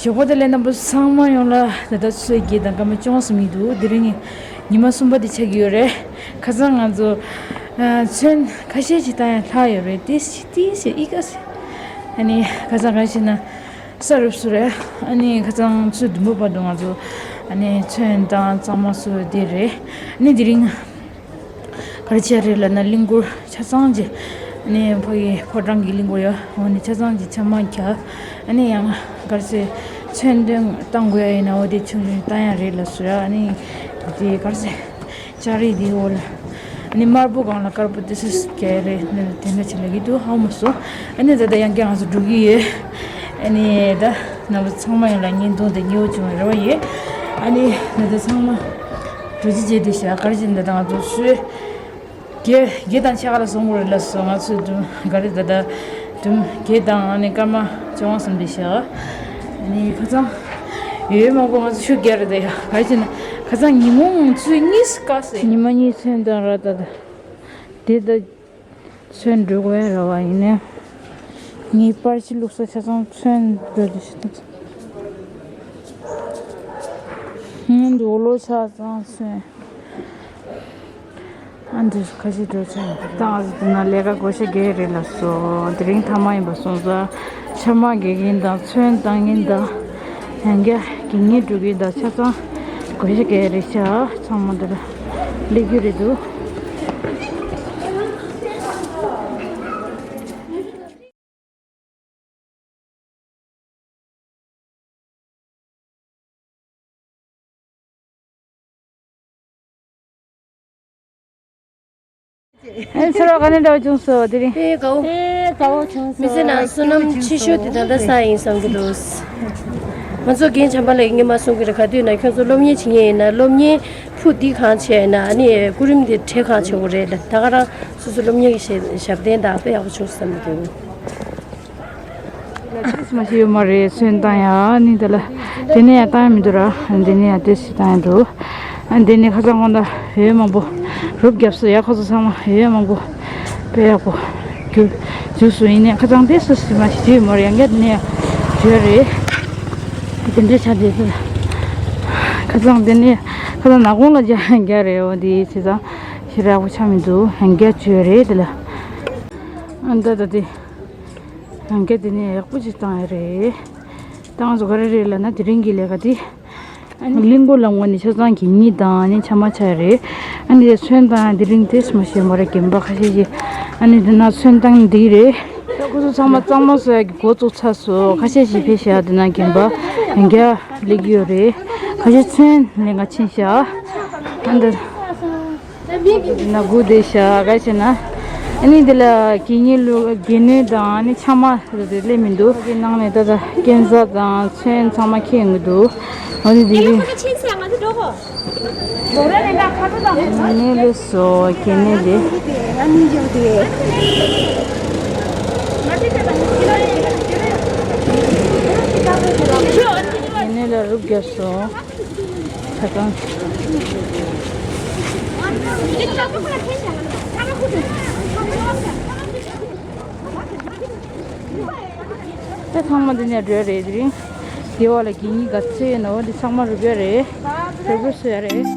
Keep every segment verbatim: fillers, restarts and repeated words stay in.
ཞོགས་པ་བདེ་ལེགས། རྣམ་པ་ཚང་མ་ཡོངས་ལ་ད་ལྟ་ཆུ་ཚོད་བརྒྱད་དང་སྐར་མ་བཅོ་ལྔ་ཙམ་ཡིན་འདུག་དེ་རིང་ཉི་མ་གསུམ་པ་དེ་ཆགས་ཀྱི་ཡོད་རེད། ཁ་སང་ང་ཚོ་ཨ་ཚོན་ཁ་ཤས་ཅིག་བཏང་ཡ་ལྷག་ཡོད་རེད། ཏིས་ཏིས་ཨི་ཀ་སི། ཨ་ནི་ཁ་སང་ག་རེ་བྱས་ན་ས་རུབ་སོང་རེད། ཨ་ནི་ཁ་སང་ཆུ་ཚོད་བདུན་པ་བར་དུ་ང་ཚོ་ཨ་ནི་ཚོན་བཏང་གཙང་མ་བཟོས་བསྡད་རེད། ཨ་ནི་དེ་རིང་ག་རེ་བྱས་རེད་ལབ་ན་གླིང་སྐོར་ཆ་ཚང་ཅིག་ཨ་ནི་ཕ་གི་ཕོ་བྲང་གི་གླིང་སྐོར་ཡ་འོ་ནི་ཆ་ཚང་ཅིག་ཆ་མ་རྒྱག་ཨ་ནི་ཡང་ག་རེ་ཟེར་ཚོན་འདོན་བཏང་དགོས་ཡ་ཡིན་ན་འོ་དེ་ཆུང་ཆུང་བཏང་ཡ་རེད་ལབ་སོང་ཡ། ཨ་ནི་དེ་ག་རེ་ཟེར་ལྕགས་རི་དེའི་འོག་ལ་ཨ་ནི་དམར་པོ་སྒང་ལ་དཀར་པོ་དེ་སུ་རྒྱག་ཡ་རེད་ནི་དེ་འདྲ་ཅིག་ལབ་ཀྱི་འདུག་ཧ་གོ་མ་སོང་། ཨ་ནི་ད་ལྟ་ཡང་བསྐྱར་ང་ཚོ་འགྲོ་གི་ཡོད། ཨ་ནི་ད་རྣམ་པ་ཚང་མ་ཡོངས་ལ་བརྙན་ཐུང་དེ་མཉེས་པོ་བྱུང་བའི་རེ་བ་ཡོད། ཨ་ནི་ད་ལྟ་ཚང་མ་འགྲོ་ཅི་བྱེད་དེ་བཞག་ག་རེ་བྱེད་འདི་ད་ང་ཚོ་སུས་བརྒྱད་བརྒྱད་དང་ཕྱེད་ཀ་ལ་སོང་དགོས་རེད་ལབ་སོང་། ང་ཚོས་དུམ་ག་རེ་ད་ལྟ་དུམ་བརྒྱད་དང་ཨ་ནི་སྐར་མ་བཅོ་ལྔ་ཙམ་དེ་བཞག་ཨ་ནི་ཁ་སང་ཡོད་མང་པོ་ང་ཚོ་ཤུགས་རྒྱག་རེད་ད་ཡ། ག་རེ་བྱེད་ན་ཁ་སང་ཉིན་མོ་ང་ཚོས་གཉིས་སུ་བཀག་སོང་། ཉི་མ་གཉིས་ཚོན་བཏང་ར་ད་ད་དེ་ད། ཚོན་འགྲོ་དགོས་ར་བ་ཡིན་ནའི། ངའི་པར་ཆས་བླུགས་ས་ཆ་ཚང་ཚོན་འགྲོ་དུ་ཞིག་ཏུ། སྔོན་དུ་འོ་ལོ་ཆ་ཚང་ཚོན། ཨ་འདྲ་ཁ་ཤས་འགྲོ་ཚོན་བཏང་ཟེར་དུས་ན་ལས་ཀ་བགོ་བཤའ་རྒྱག་རེད་ལབ་སོང་། དེ་རིང་མཐའ་མ་ཡིན་པ་སོང་ཙང་ཆ་མ་རྒྱག་མཁན་དང་ཚོན་བཏང་མཁན་དང་། ཡང་བསྐྱར་གད་སྙིགས་སྒྲུག་གི་ད་ཆ་ཚང་དགོས་ཤ་གས་རེད་ཤག་ཚང་མ་འདི་ལ་སླེབས་རྒྱུ་རེད་འདུག་ཨེ་ཚེ་རོགས་ག་ནས་འདྲ་བ་བྱུང་སོང་དེ་རིང་། ཨེ་དགའ་བོ། ཨེ་དགའ་བོ་བྱུང་སོང་། མི་ཚེ་ནང་བསོད་ནམས་ཆེ་ཤོས་དེ་ད་ལྟ་ས་ཡིན་བསམ་གྱི་འདུག་ང་ཚོ་རྒན་བྱམས་པ་ལགས་ཀྱིས་སྔོན་མ་གསུང་གི་རེད། ག་དུས་ན་ཁྱོད་ཚོ་སློབ་གཉེར་བྱེད་མཁན་ཡིན་ན་སློབ་གཉེར་ཕུ་འདི་གང་བྱས་ན་ཨ་ནི་སྐུ་རིམ་འདི་གྲས་གང་བྱེད་དགོས་རེད་ལ། ད་ག་རང་སོ་སོ་སློབ་གཉེར་གྱི་ཞབས་བརྟན་དང་དཔེ་ཡག་པོ་བྱུང་བསམ་གྱི་འདུག་ལ་ཏིས་མ་ཤེས་ཡོད་མ་རེད། སོན་བཏང་ཡ་ནི་དེ་ལ་དེ་ནས་ཡ་བཏང་ཡ་མི་འདུག་ར། དེ་ནས་ཡ་ཏིས་ཞིག་བཏང་ཡ་འདུག་ཨ་དེ་ནས་ཁ་སང་དགོང་དག་འོད་མང་པོ་རུབ་བརྒྱབ་སོང་ཡ། ཁོ་ཚོ་ཚང་མ་འོད་མང་པོ་དཔེ་ཡག་པོ་རྒྱུགས་རྒྱུགས་སོང་ཡིན་ནའི་ཁ་སང་ཏིས་སུ་ཞིག་མ་ཤེས་ཡོད་མ་རེད། ཡང་བསྐྱར་དེ་ནས་ཡ་བརྗོད་རེད། དེ་འདྲའི་ཆ་དེ་ཚོ་ཁ་སང་དེ་ནས་ཁ་སང་ནག་གོང་ལ་རྒྱ་རྒྱ་རེད། འོ་དེ་བྱས་ཙང་ཞེ་དྲག་པོ་ཆགས་མི་འདུག་ཡང་བསྐྱར་བརྗོད་རེད་དེ་ལ། ཨ་ད་ད་དེ། ཡང་བསྐྱར་དེ་ནས་ཡག་པོ་ཅིག་བཏང་ཡ་རེད། བཏང་སོ་ག་རེ་རེད་ལབ་ན་དེ་རིང་གི་ལས་ཀ་དེ། ཨ་ནི་གླིང་སྐོར་ལ་ངོ་ནས་ཆ་ཚང་གད་སྙིགས་དང་ཨ་ནི་ཆ་མ་ཆ་ཡ་རེད། ཨ་ནི་ཚོན་བཏང་ཡ་དེ་རིང་དེ་སུ་མ་ཤེས་མ་རེད། རྒན་པ་ཁ་ཤས་ཤིག་ཨ་ནི་དེ་ན་ཚོན་བཏང་འདི་རེད། ད་ཁོ་ཚོ་ཚང་མ་གཙང་མ་བཟོ་ཡ་གི་འགོ་བཙུགས་ཚར་སོང་། ཁ་ཤས་ཤིག་ཕེབས་ཤག་དེ་ན་རྒན་པ་ཡང་བསྐྱར་སླེབས་ཀྱི་ཡོད་རེད། ཁ་ཤས་ཚོན་ལེན་ག་ཕྱིན་ཤག་ཨ་འདི། ན་སྒུག་བསྡད་ཤག་ག་བྱས་ན། ཨ་ནི་འདི་ལ་གད་སྙིགས་བླུག་གད་སྣོད་དང་ཨ་ནི་ཆ་མ་དེ་སླེབས་མི་འདུག་གི་ནང་ནས་ད་ལྟ་སྐས་འཛེག་དང་ཚོན་ཚང་མ་ཁྱེར་ཡོང་གི་འདུག་ཨ་ནི་འདི་གི། ཨ་ནི་སླེབས་སོང་གད་སྣོད་དེ། གད་སྣོད་ལ་རུབ་བརྒྱབ་སོང་། ཁ་སང་། ད་ཚང་མ་འདི་ནས་འགྲོ་ཡ་རེད། དེ་རིང་དེ་བ་ལ་གད་སྙིགས་ག་ཚོད་ཡོད་ན་འོ་འདི་ཚང་མ་རུབ་ཡ་རེད། རུབ་རུབ་བཟོ་ཡ་རེད།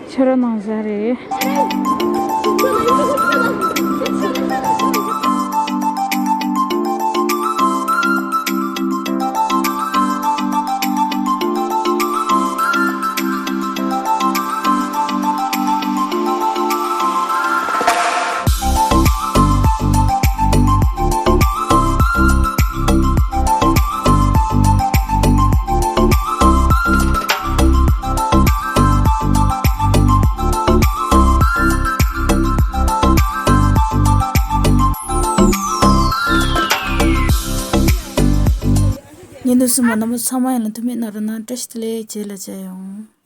ཁྱོད་རང་ནང་བཞིན་རེད། ཉིན་དུ་སུ་མ་ན་མོ་ཚང་མ་ཡང་ལ་ཐུ་མེད་ན་ར་ན་བཀྲ་ཤིས་བདེ་ལེགས་རྗེས་ལ་མཇལ་ཡོང་།